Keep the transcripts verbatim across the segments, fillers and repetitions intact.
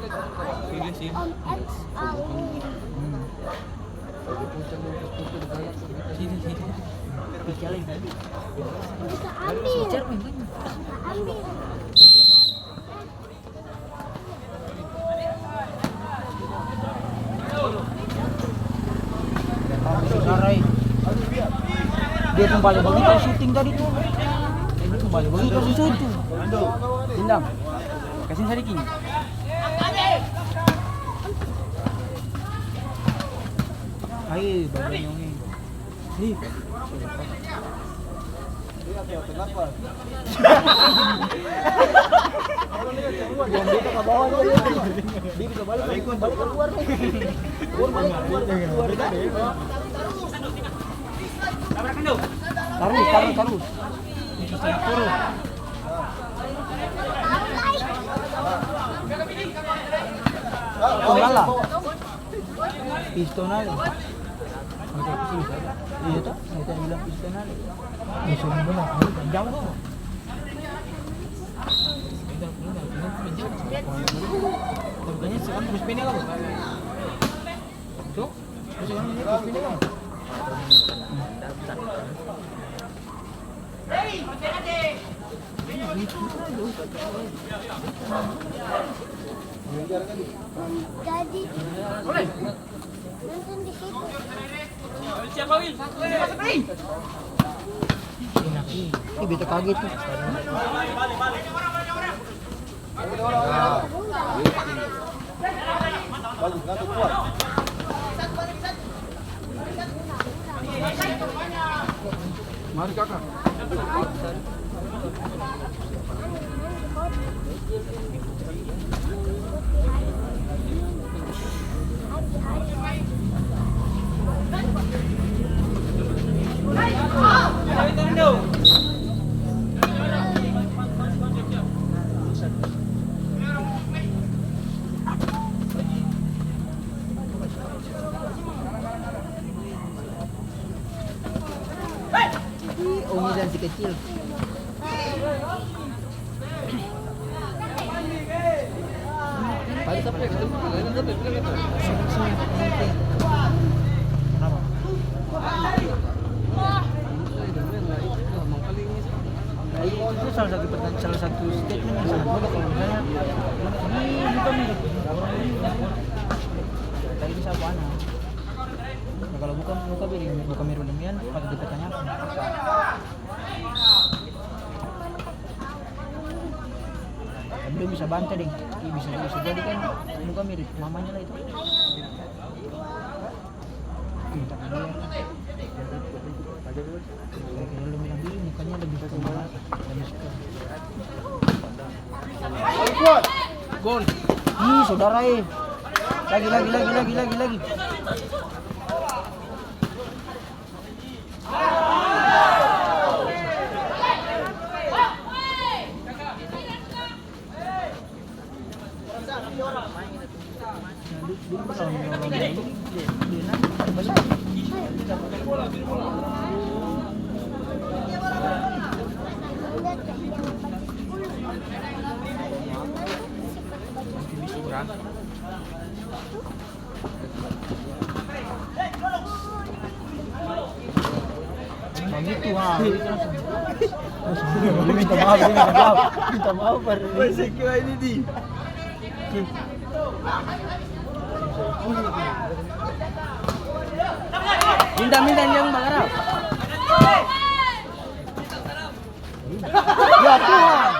Om X Awi. Sini, sini. Bisa ambil. Bisa ambil. Saudara, eh. Dia kembali bagitu shooting tadi tuh. Dia kembali bagitu shooting. Tendang. Kasih sadiki. Ai, bagian yang ini. Ih. Jangan beta ka bawah, dia, dia. Dia bisa balik, balik, balik keluar, nih. Keluar, balik, keluar, keluar. Tarus, tarus, tarus. Turun. Tunggal lah. Piston aja. Iya, toh? Saya tadi bilang piston aja. Ya, sudah benar. Jauh, toh. Bukannya sekarang terus pindah, kok? Tuh, terus sekarang ini terus pindah, kok? Jadi, nonton di situ. Enak. Ih, beta kaget tuh. Mari, Kaka. Ih, Om Izan si kecil. Itu salah satu pertanyaan, salah satu statement yang sangat mudah kalau misalnya, "Ini bukan mirip." Tadi bisa apa, nah? Nah, kalau bukan, bukan mirip, bukan mirip demikian, patut dipertanyakan. Tapi dong bisa banta deng, ih, bisa, bisa jadi kan muka mirip mamanya lah itu. Ih, tak ada. Kayaknya dong bilang, "Ih, mukanya lebih ke mama, lebih suka." Gol. Ih, saudara, eh. Lagi, lagi, lagi, lagi, lagi, lagi. Bagitu, ha. Minta maaf, minta maaf. Minta maaf, baru. Masih kira ini, di. Minta, minta, jangan bagarap. Ya Tuhan.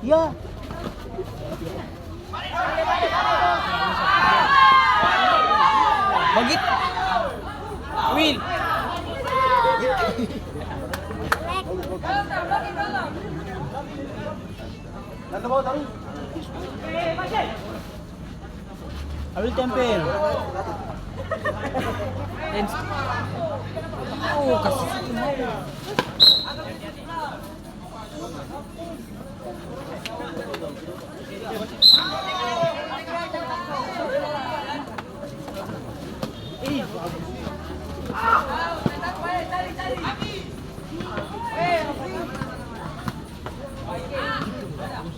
Ya. Bagit. Win. Ambil tempel. Oh, kasih.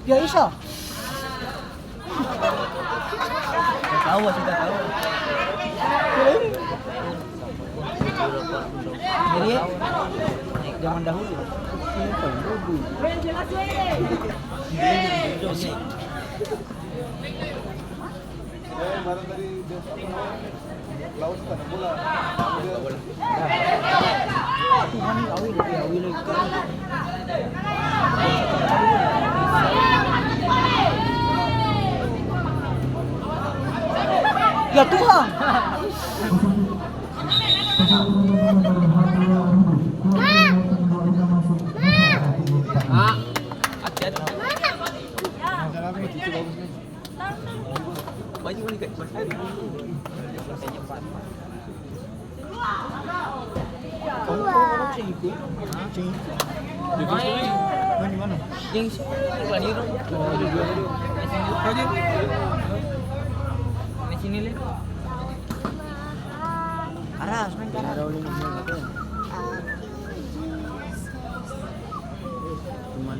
Ya, Isa. Tahu, sudah tahu. Jadi, zaman dahulu. Ya Tuhan. Kamu, kamu, kamu seng ikut? Seng ikut? Main di mana? Yang sini, Gladiro. Oh, di dua. Di sini, Le. Aras, main karas. Cuman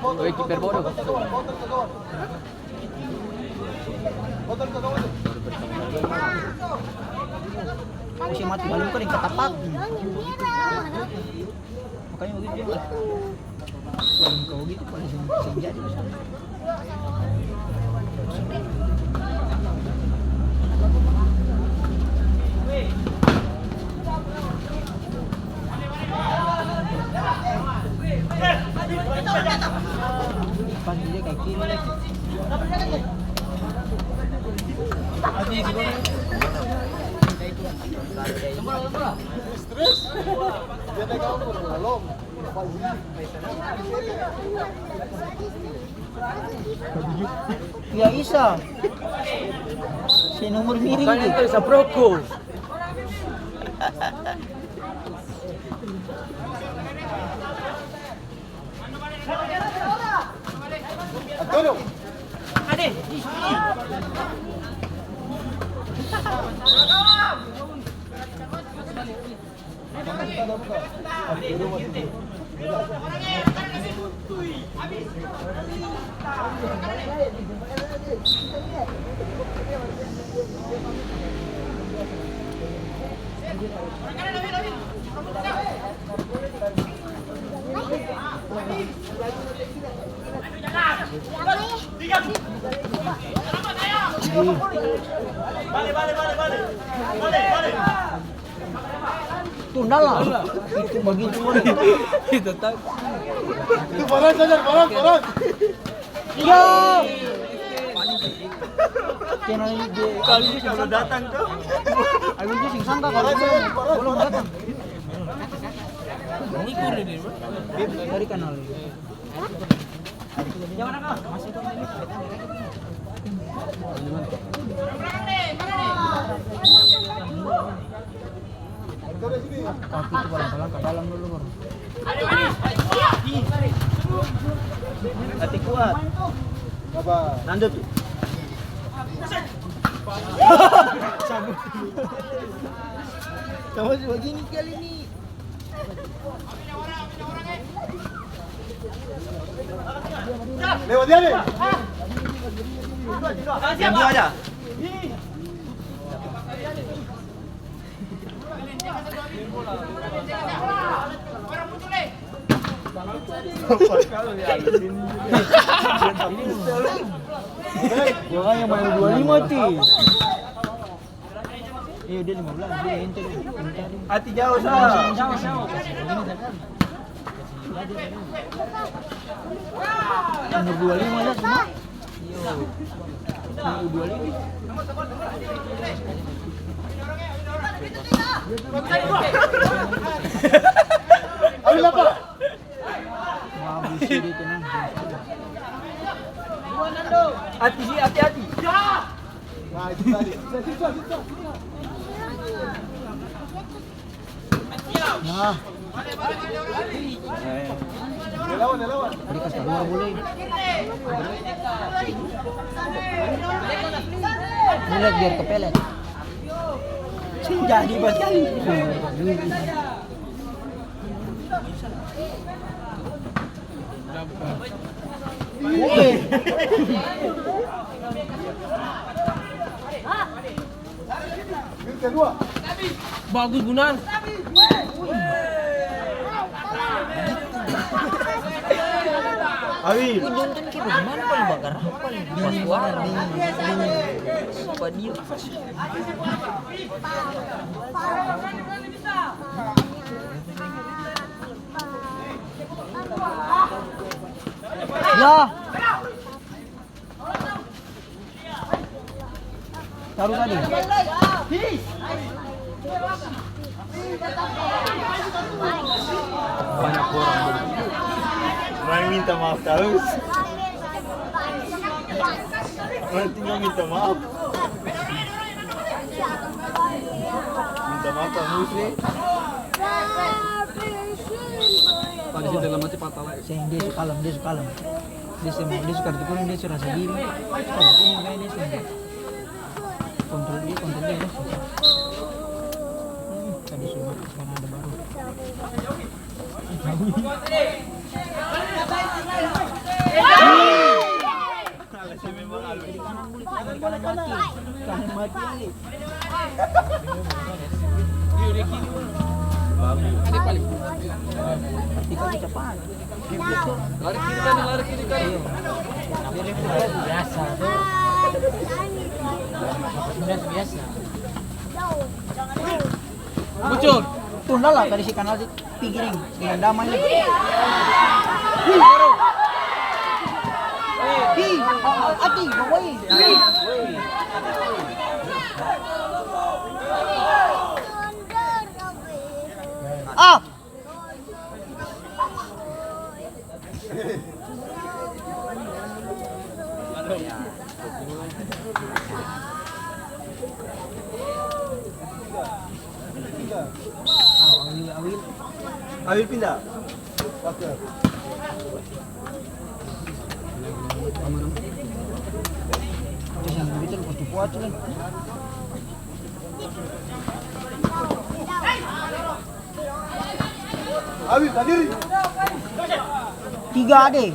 Oi, kiper bodoh. Ose mati balong ka deng katapak. Makanya begitu dia. Paling kau gitu, paling seng, seng jadi. Pas dia kaki. Stres. Dia naik apa? Belum. Ya, Isa. Si nomor miring. Makanya tu. Isa proko. Antonio. Tunda lah. Itu bagitu. Itu tak. Itu panas saja, panas, panas. Iya. Kena ini dia. Kali ini kalau datang tuh. Ayo, dia sing sangka kalau dia belum datang. Ini kulit ini, Bro. Dari kanal ini. Kaki itu balang-balang ka dalam dulu, baru. Hati kuat. Nando tuh. Sama si begini kali ini. Lewat dia, Le. Yang dua aja. Makanya main dua lima ti. Iya, dia lima belas, dia ente dong. Hati jauh, sa. Nomor dua lima ya, semua. Nomor dua lima. Ambil apa? Bagus, dia tenang. Hati, hati, hati. Nah, itu tadi. Nah. Dia kas kaluar boleh. Boleh biar kepelet. Seng jadi, Bos, kali. Bagus, Gunan. Awi. Ini nonton kayak bagaimana, paling bakar apa nih? Pas suara. Sumpah dia. Ya. Taruh tadi. Banyak orang. Orang minta maaf terus. Orang tinggal minta maaf. Minta maaf terus nih. Tadi saya dalam hati patah lagi. Seng, dia su kalem, dia su kalem. Dia seng mau, dia su kartu kuning, dia su rasa diri. Kartu kuning, makanya dia seng. Kontrol dia, kontrol dia, dia seng. Hmm, tadi su mati, sekarang ada baru. Kanan mati, kanan mati, Ale. Lari kiri kanan, lari kiri kanan. Biasa. Biasa. Muncul. Tunda lah, tadi si kanal si Pikiring dengan damai. Ih, ati, bawa. Ah. Awil, Awil. Awil pindah. Awil, sadiri. Tiga ade.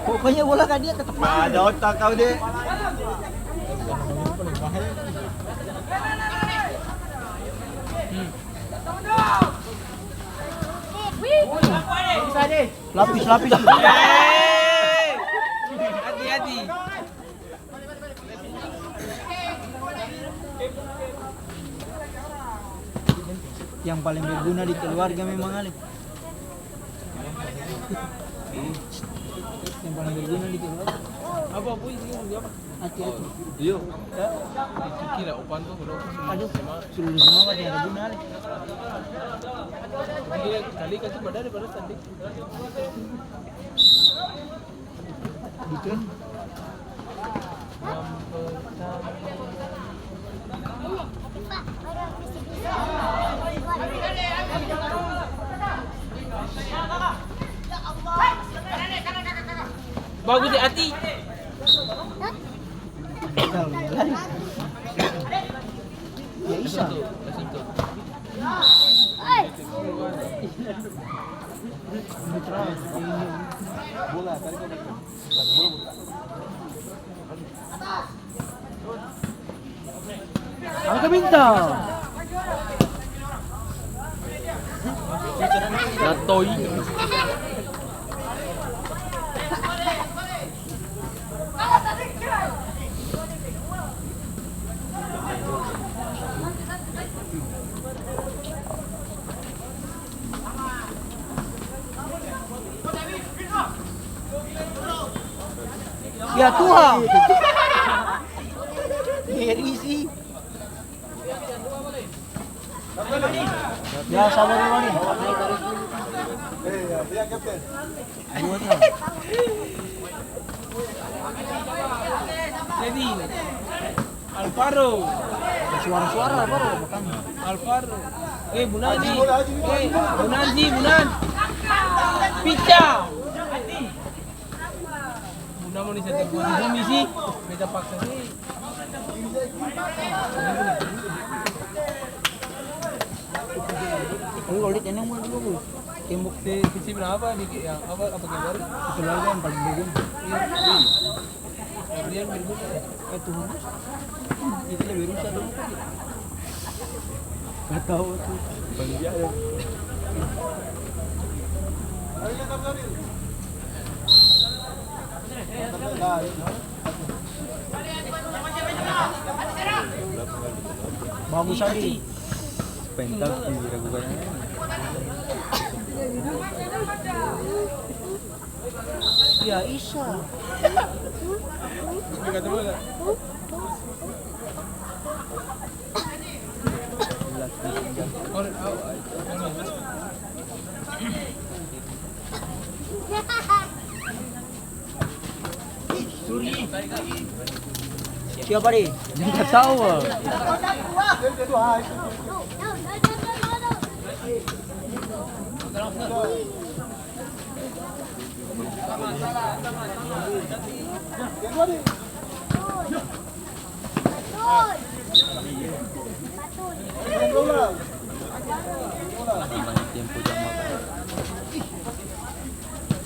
Pokoknya bola ka dia tetep. Nah, ada otak kau, Dek. Lapis, lapis. Hei! Hati-hati. Yang paling berguna di keluarga memang, Ale. Yang paling berguna di keluarga. Apa, Bu, ini mau apa? Aki-aki. Iyo. Ya. Kira opan tuh, bro. Aduh, seluruh semua masih ada guna, Ale. Iya, kali kan cuma dari barusan, Dik. Bagus di hati. Ya, Isa. Angka bintang. Gatoi. Ya Tuhan. Air isi. Ya, sabar dulu nih. Jadi, Alvaro. Suara-suara, Alvaro, makanya. Alvaro. Eh, Bunani. Eh, Bunanzi, Bunan. Pica. Bunda mau di satu bumi sih, beta paksa sih. Ini kalau lihat ini mau dulu, Bu. Tembok. Si, si berapa di yang apa, apa keluar? Itu lagi yang paling bagus. Iya. Gabriel berguna. Eh, Tuhan. Itu lebih rusak dong. Nggak tahu tuh. Bang Jaya. Bagus tadi. Pentas di Ragunan. Ya, Isa. Siapa, Dek? Dia nggak tahu, ah.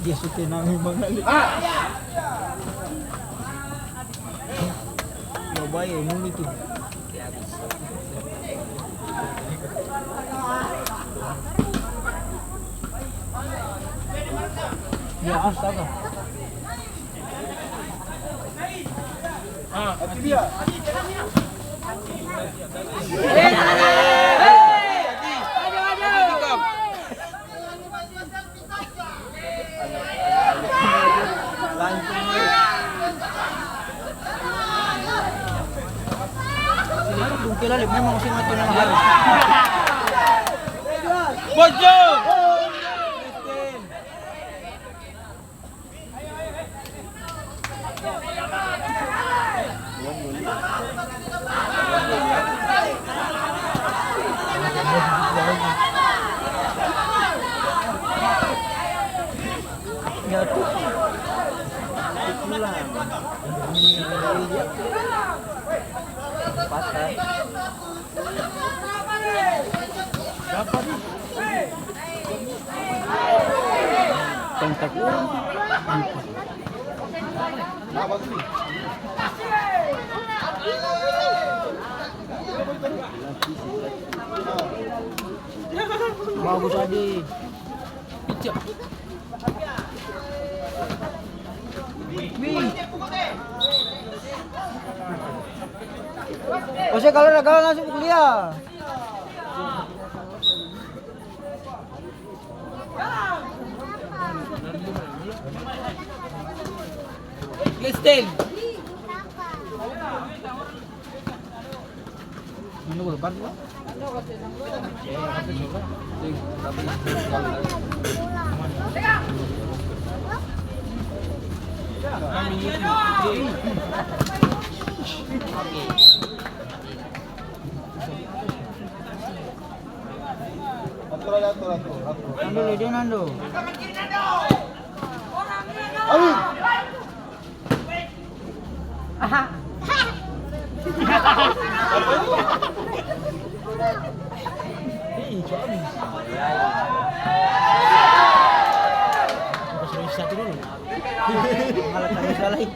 Dia su tenang memang kali. Ya, bae, mulu itu. Ya, astaga. Bojong! Kontak orang. Bagus, Adi. Wih. Ose, kalau ada kawan langsung kuliah. Listen. Atur aja, atur, atur, atur. Nando, dia Nando. Ayo. Aha. Ih, coba. Satu dulu. Malah tak bisa lagi.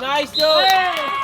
Nice, yo.